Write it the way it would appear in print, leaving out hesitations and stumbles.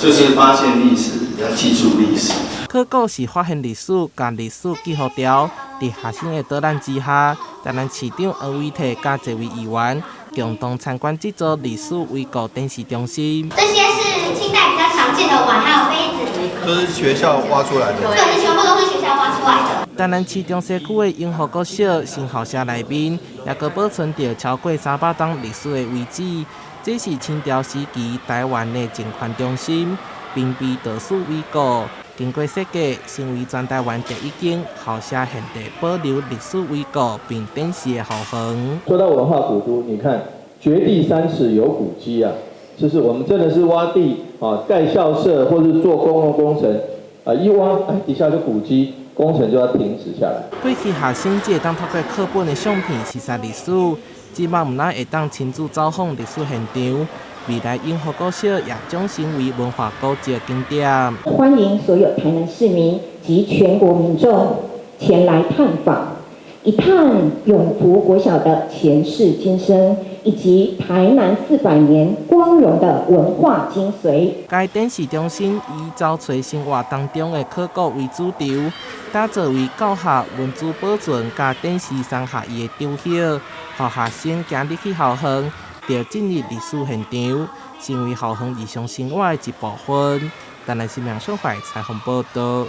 就是發現歷史，要記住歷史。考古是發現歷史，共歷史記予牢。佇學生的導覽之下，台南市長黃偉哲佮濟位議員共同參觀這座歷史遺構展示中心。這些是清代比較常見的碗，還有杯子。都是學校挖出來的。對，全部都是學校挖出來的。台南市中西區的永福國小新校舍內面，猶閣保存著超過300冬歷史的遺址。這是清朝時期臺灣的政權中心，兵備道署遺構。經過設計，成為全臺灣第一間校舍現地保留歷史遺構並展示的校園。說到文化古都，你看掘地三尺有古蹟啊，就是我們真的是挖地啊，蓋校舍或是做公共工程啊，一挖哎底下就古蹟，工程就要停止下來。過去學生只會當透過課本的相片熟悉歷史，這擺毋但會當親自走訪歷史現場。未來永福國小也將成為文化古蹟景點。歡迎所有台南市民及全國民眾前來探訪，一探永福國小的前世今生，以及台南400年光榮的文化精髓。該展示中心以找揣生活當中的考古為主軸，打造為教學、文資保存佮展示三合一的場域，予學生行入去校園，就進入歷史現場，成為校園日常生活的一部分。台南新聞小懷採訪報道。